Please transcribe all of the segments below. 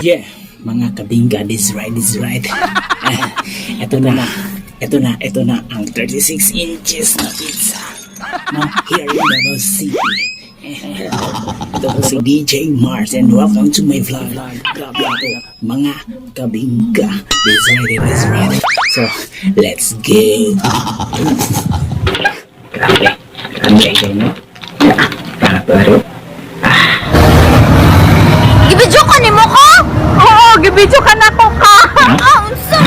Yeah, mga kabingga, this right. Ito na ang 36 inches na pizza. No, here in Davao City. Ito po si DJ Mars and welcome to my vlog. Grabe ito, mga kabingga, this right. So, let's go. Grabe ito, no? Pero Gibidyo ka ni mo ko? Oo, gibidyo ka na ko ka. Unsa?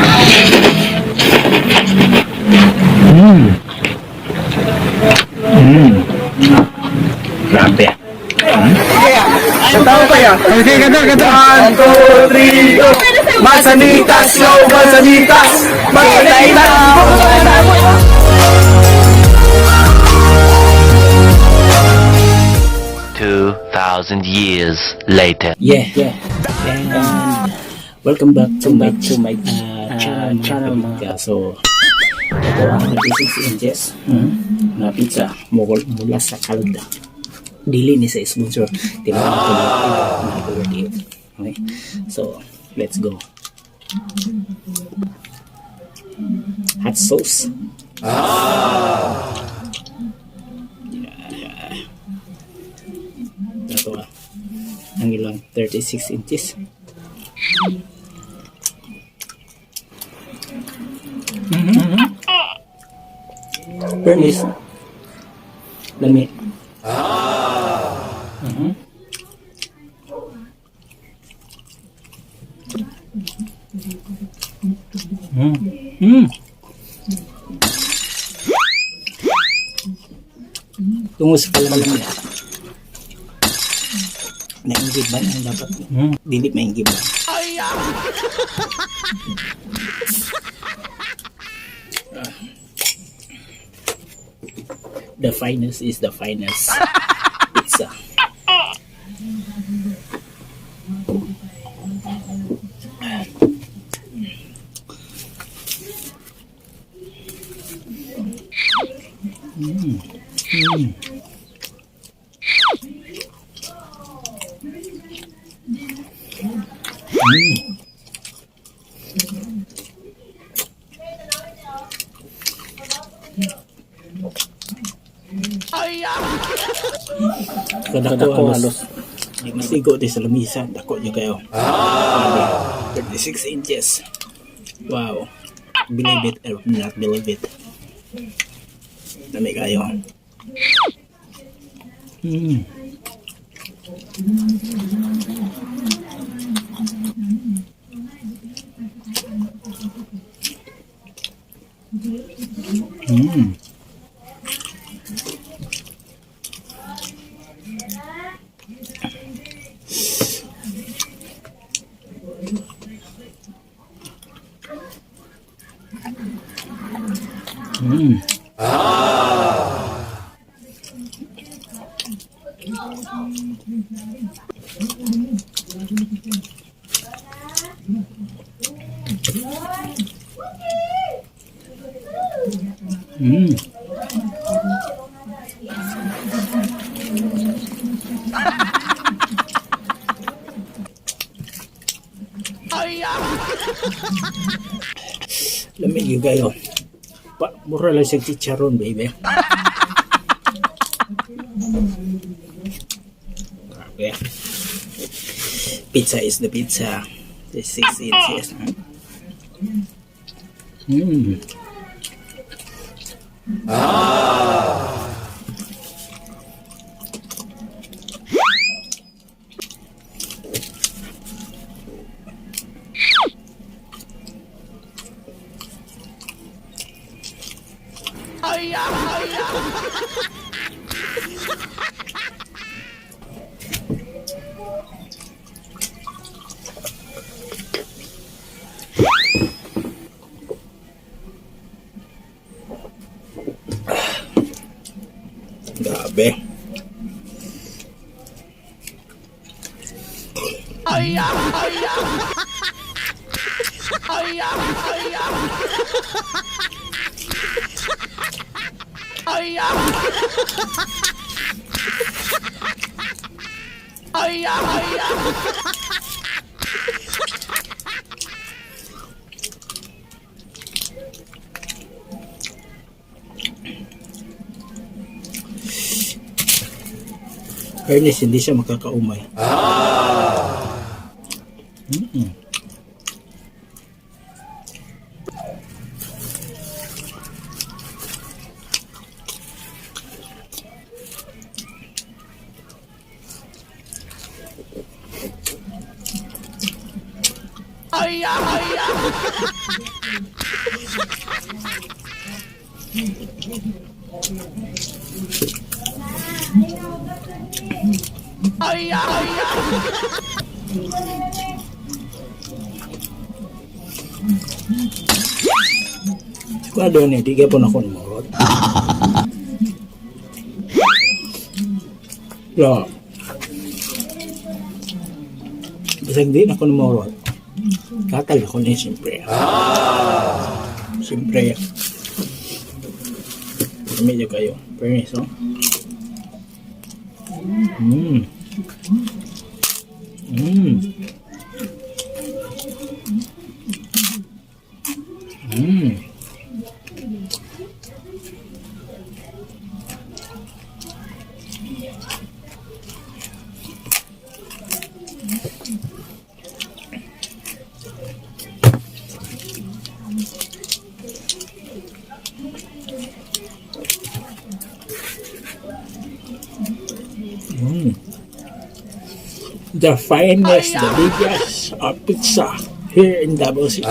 Grabe. Tahu pa yan? Okay, ganda. 1, 2, 3, go! Masanitas, yo! Masanitas! 2,000 years later. Yeah. And welcome back to my channel mga. So, ito ang 36 inches na pizza mula sa CALDA. Dili ni sa sponsor. Diba? Okay. So, let's go. Hot sauce. Ito ang ilang 36 inches. Furnace. Lami. Tungo sa kalaman niya. Nainggib ba ang dapat? Dili mainggib ba? The finest is the finest pizza. Kadako halos masigo di sa lamisa. Dako nyo kayo. 36 inches. Wow. Believe it or not believe it. Dami kayo. Lamig yung kayo. Mura lang siya chicharon, baby. Okay. Pizza is the pizza. The 6 inches. Grabe. Ernest, hindi siya makakaumay. Kuado ni, di ka po na ko morot. Ya. Bisag di na ko morot. Katal ako ni siyempre. Siyempre. Medyo kayo. Permiso. The finest, the biggest pizza here in Davao City.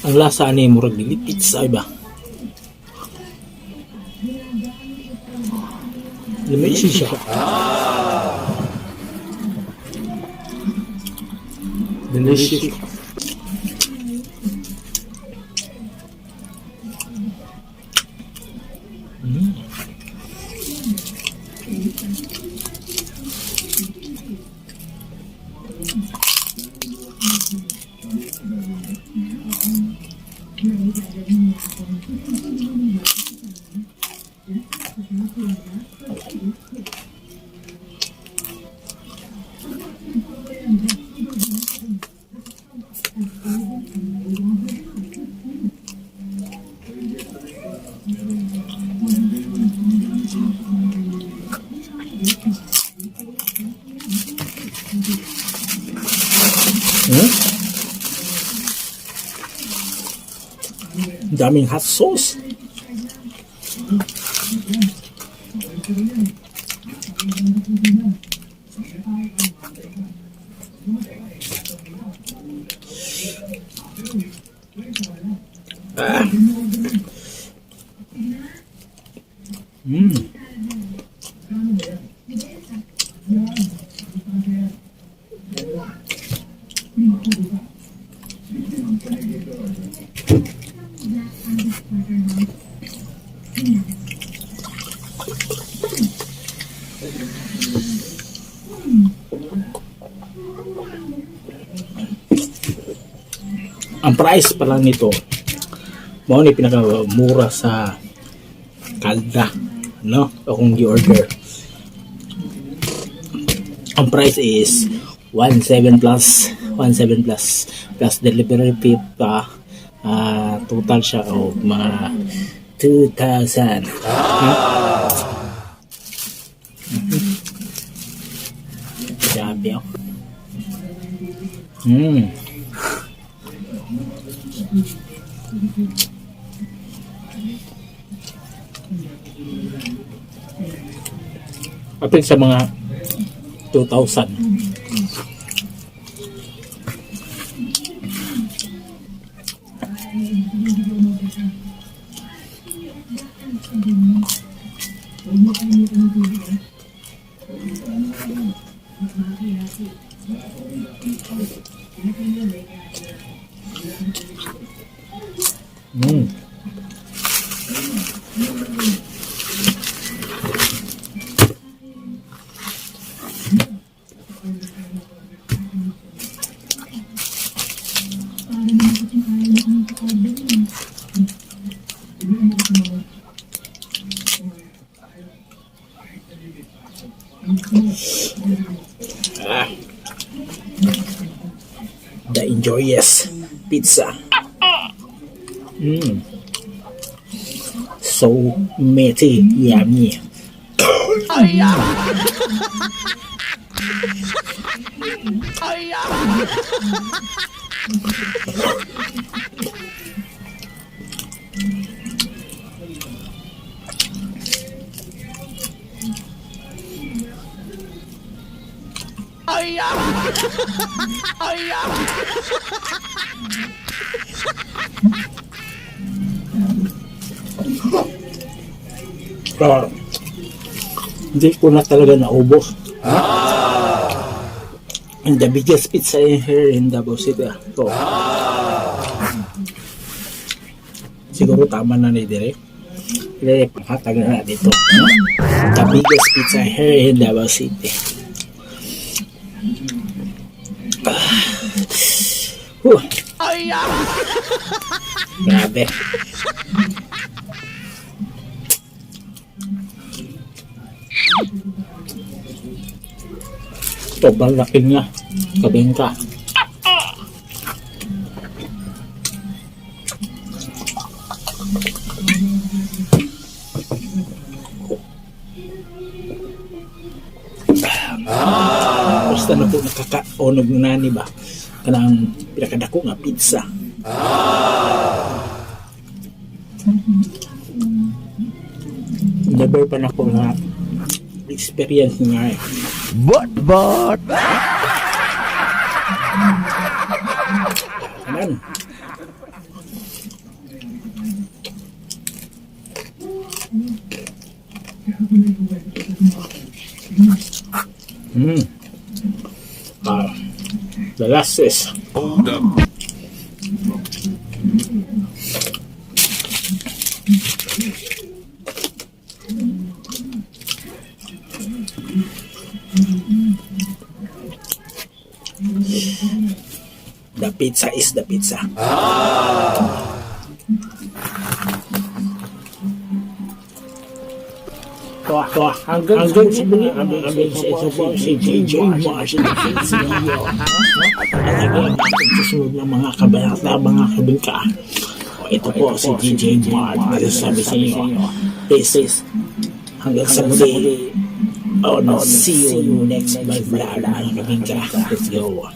Ang lasa ni murag dili pizza ba? Lumisi siya. Delicious. Daming hot sauce. Ang price pa lang nito, mao ni pinakamura sa CALDA, no? Akong gi-order. Ang price is 17 plus plus delivery fee pa. Total siya o mga 2,000. Grabe oh. I think sa mga 2,000. The Enjoyous Pizza. So meaty, yummy. Hindi ko na talaga naubos. And the biggest pizza here in Davao City. So, siguro tama na ni Dire. Dire, panghatag na dito. The biggest pizza here in Davao City. Grabe. Sobrang laki niya. Kabingka. Basta na po nakaka-onog na ni ba? Kanang pinakadako nga pizza. Never pa na po na experience nga eh. But Aman. The last is the pizza is the pizza. Hanggang sa po si JJ Marsh na pizza niyo. At again, susunod ng mga kabalata, mga kabingka. Ito po si JJ Marsh. Sabi sa inyo, this is hanggang sa muli. Oh no, see you next my vlog, mga kabingka. Let's go.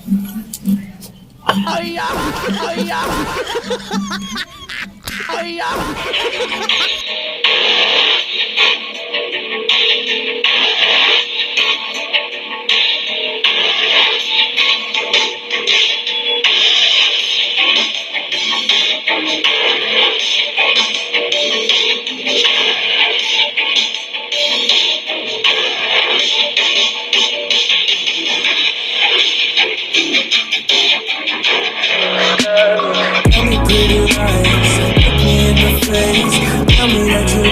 Tell me pretty lies, look me in the face. Tell me that you